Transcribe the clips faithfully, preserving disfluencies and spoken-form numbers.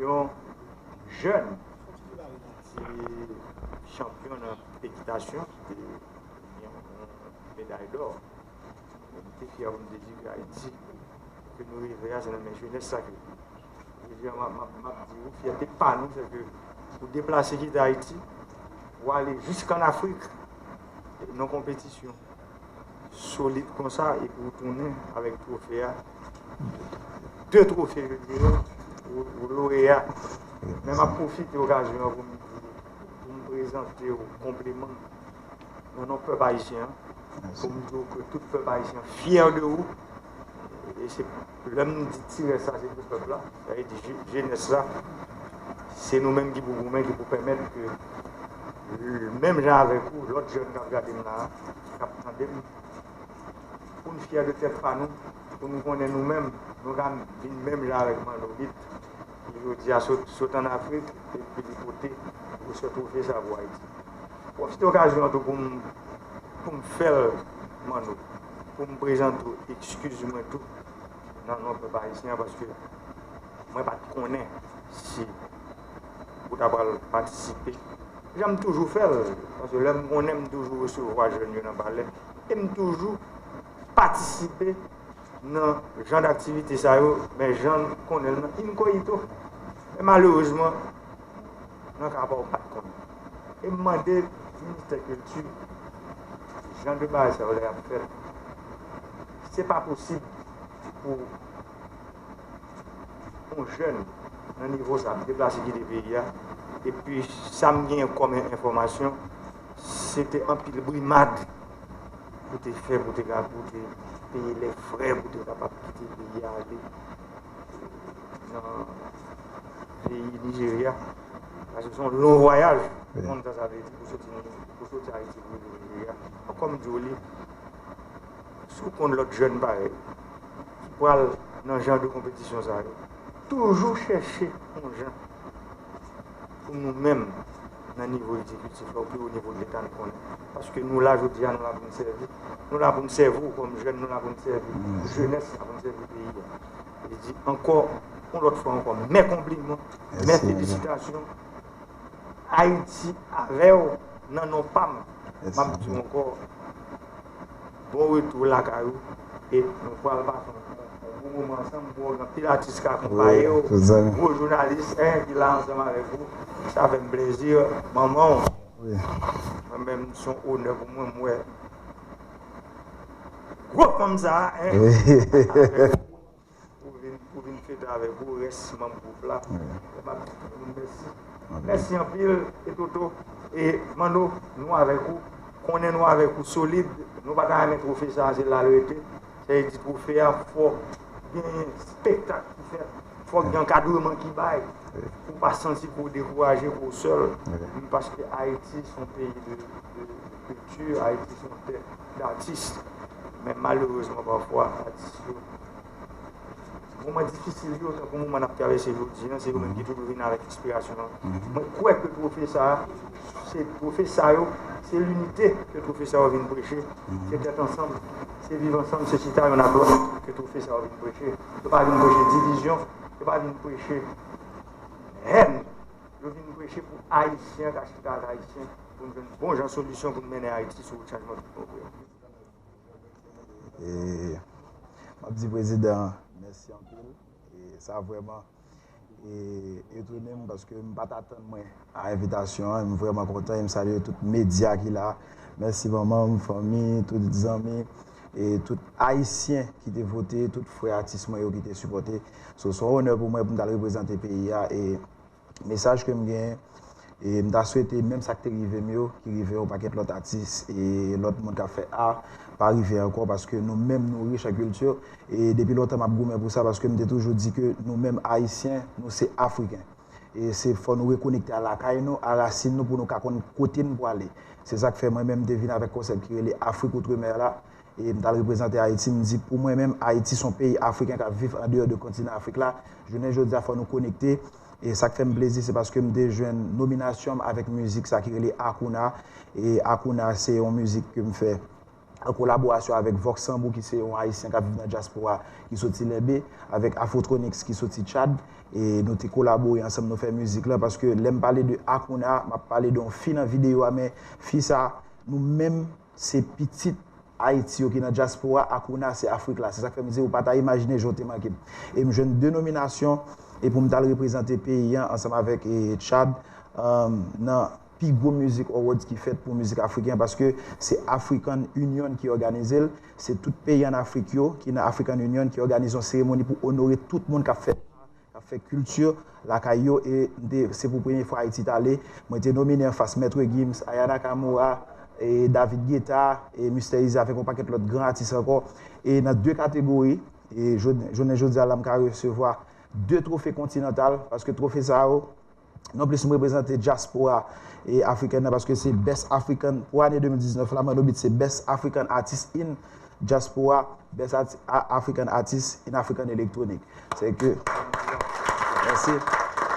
Yon jèn ki chanpyon nan ekitasyon, ki te gen yon meday dò. M te fyè pou m te di ke Ayiti, ke nou rive a, se nan men jenès sa ke. Jodi a, m ap, m ap, m ap di ou, fyète pa nou, se ke ou deplase kite Ayiti, ou ale jisk ann Afrik, nan konpetisyon solid konsa, epi ou tounen avèk twofe a. De twofe, je dirais, ou, ou loreya. Men m ap pwofite okazyon an pou m di, pou m prezante w konpliman nan non pèp ayisyen an. Pou m di w ke tout pèp ayisyen fyè de ou. E se, lè m di ti rès la, se tout pèp la. Sa vle di je-, jenès la. Se nou menm ki pou goumen, ki pou pèmèt ke, menm jan avèk ou, lòt jèn k ap gade m la, k ap tande m, pou n fyè de tèt pa nou, pou nou konnen nou menm, nou ka vin menm jan avèk Manno Beat, ki jodi a sot, sot ann Afrik, epi li pote gwosè twofe sa pou Ayiti. Pwofite okazyon an tou pou m, pou m fè l, Manno, pou m prezante w ekskiz mwen tou, nan non pèp ayisyen an, paske mwen pa t konnen si ou ta pral patisipe. Jan m toujou fè l, paske lè m konnen m toujou resevwa jèn yo nan palè, e m toujou patisipe nan jan d aktivite sa yo, men jan n konnen l nan inkoyito. Men malerezman, nan ka pa w pa t konnen. E m mande ministè kilti, jan de bagay sa yo lè y ap fèt, se pa posib pou yon jèn nan nivo sa ap deplase kite peyi a, epi sa m genyen kòm enfòmasyon, se te anpil brimad pou te fè, pou te ka, pou te peye lè frè, pou te kapab kite peyi a ale nan peyi Nijerya. Paske se yon lon vwayaj, ou konn sa sa vle di pou soti, pou soti Ayiti pou rive Nijerya. Kòm m di w li, si w konn lòt jèn parèy ki pral nan jan de konpetisyon sa yo, toujou chèche yon jan pou nou menm, nan nivo egzekitif la, o pi wo nivo de Leta, n konnen. Paske nou la jodi a, nou la pou n sèvi. Nou la pou n sèvi w kòm jèn, nou la pou n sèvi jenès la, pou n sèvi peyi a. Li di ankò, yon lòt fwa ankò, mè konpliman, mè felisitasyon. Ayiti avè w nan non pa m. M ap di w ankò, bon retou lakay ou. E nou pral pase yon, yon bon moman ansanm, pou w gen anpil atis k akonpaye w, gwo jounalis, en, ki la ansanm avèk ou. Sa fè m plezi, manman w. Mwen menm, se yon onè pou mwen, m wè gwo fanm sa a, en, pou vin, pou vin fete avèk ou, rès manm gwoup la. M ap di nou mèsi. Mèsi anpil, e Toto, e Manno, nou avèk ou. Konnen nou avèk ou solid. Nou pa ta renmen twofe sa a, se la l rete. Sa vle di twofe a, fòk genyen spektak ki fèt. Fòk gen ankadreman ki bay. Pou w pa santi ke w dekouraje, ke w sèl. Paske Ayiti se yon peyi de, de kilti, Ayiti se yon tè datis. Men malerezman, pafwa, atis yo, moman difisil yo, tankou moman n ap travèse jodi a, se yo menm ki toujou vin avèk enspirasyon an. Mwen kwè ke twofe sa a, se twofe sa yo, se linite ke twofe sa yo vin preche, se tèt ansanm, se viv ansanm, se chita youn ak lòt ke twofe sa yo vin preche. Yo pa vin preche divizyon, yo pa vin preche hèn. Yo vin preche pou Ayisyen ka chita ak Ayisyen, pou n jwenn bon jan solisyon pou n mennen Ayiti sou wout chanjman tout bon vre. E, m ap di prezidan an mèsi anpil. E, sa vrèman, e, etone m paske m pa t atann mwen a envitasyon an. M vrèman kontan e m salye tout medya ki la. Mèsi manman m, fanmi, tout zanmi, e tout Ayisyen ki te vote, tout frè atis mwen yo ki te sipòte. So, se yon onè pou mwen pou m t al reprezante peyi a. E, mesaj ke m genyen, e m ta swete menm sa k te rive m yo, ki rive yon pakèt lòt atis e lòt moun k ap fè a, pa rive ankò, paske nou menm nou rich an kilti. E depi lontan m ap goumen pou sa, paske m te toujou di ke nou menm Ayisyen, nou se Afriken. E se fò nou rekonekte a lakay nou, a rasin nou, pou nou ka konn kote n pwale. Se sa k fè mwen menm m te vin avèk konsèp ki rele Afrik Outremè la. E m t al reprezante Ayiti, m di pou mwen menm, Ayiti se yon peyi afriken k ap viv andeyò de kontinan Afrik la. Jounen jodi a, fò nou konekte. E sa k fè m plezi, se paske m te jwenn nominasyon m avèk mizik sa ki rele Akouna. E Akouna, se yon mizik ke m fè an kolaborasyon avèk Vox Sambou, ki se yon Ayisyen k ap viv nan dyaspora, ki soti Lèbe, avèk Afrotronics, ki soti Tchad. E nou te kolabore ansanm, nou fè mizik la, paske lè m pale de Akouna, m ap pale de yon fi nan videyo a, men fi sa, nou menm, se pitit Ayiti yo ki nan dyaspora, Akouna, se Afrik la. Se sa k fè m di, ou pa ta imajine jan w te manke m. E m jwenn de nominasyon, e pou m t al reprezante peyi an ansanm avèk, e, Tchad, um, nan pi gwo Music Awards ki fèt pou mizik afriken, paske se African Union ki òganize l. Se tout peyi ann Afrik yo ki nan African Union ki òganize yon seremoni pou onore tout moun k ap fè, k ap fè kilti lakay yo. E m te, se pou premye fwa Ayiti t ale. Mwen te nomine anfas Maître Gims, Aya Nakamura, e David Guetta, e Mister Eazy avèk yon pakèt lòt gran atis ankò. E nan de kategori, e jod-, jounen jodi a la, m ka resevwa de twofe kontinantal, paske twofe sa yo, non plis m reprezante dyaspora e afrikèn nan, paske se Best African pou ane de mil diznèf la, Mano Beat se Best African Artist in Diaspora, Best Arti-, A-, African Artist in African Electronic. Se ke, mèsi.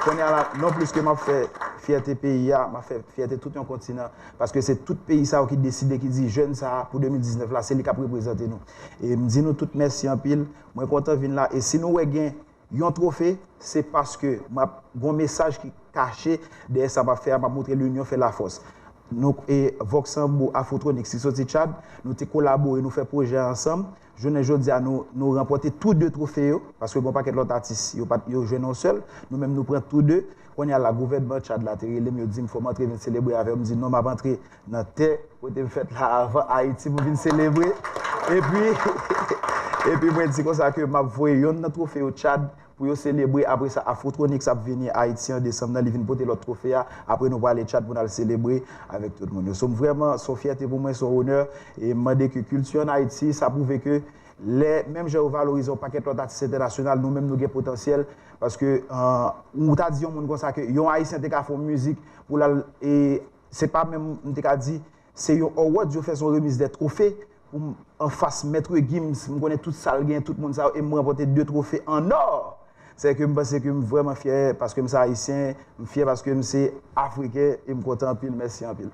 Kounye a la, non plis ke m ap fè fyète peyi a, m ap fè fyète tout yon kontinan, paske se tout peyi sa yo ki deside, ki di jèn sa a pou de mil diznèf la, se li k ap reprezante nou. E m di nou tout mèsi anpil. Mwen kontan vin la. E si nou wè gen yon twofe, se paske m ap gon mesaj ki kache dèyè sa m ap fè a, m ap montre l'union fait la force. Nou, e, Vox Sambou Afrotronics ki soti Tchad, nou te kolabore, nou fè pwojè a ansanm. Jounen jodi a, nou, nou ranpòte tou de twofe yo, paske gon pakèt lòt atis, yo pa t, yo jwenn yon sèl. Nou menm, nou pran tou de. Kounye a la, gouvènman Tchad la te rele m, yo di m fò m antre vin selebre avè yo. M di non, m ap antre nan tè kote m fèt la avan Ayiti pou vin selebre. Epi, epi mwen di konsa ke m ap voye yonn nan twofe yo Tchad pou yo selebre. Apre sa, Afrotronics ap vini Ayiti an desanm nan, li vin pote lòt twofe a. Apre nou prale Tchad pou n al selebre avèk tout moun yo. So, m vrèman, se yon fyète pou mwen, se yon onè. E m mande ke kilti ann Ayiti, sa pwouve ke lè, menm jan yo valorize yon pakèt lòt atis entènasyonal, nou menm nou gen potansyèl. Paske, euh, ou ta di yon moun konsa ke yon Ayisyen te ka fè yon mizik pou l al, e se pa menm, m te ka di, se yon award yo fè, se yon remiz de twofe pou m anfas Maître Gims, m konnen tout sa l gen, tout moun sa yo, e m ranpòte de twofe an nò. Se ke m panse ke m vrèman fyè paske m se Ayisyen, m fyè paske m se Afriken, e m kontan anpil, mèsi anpil.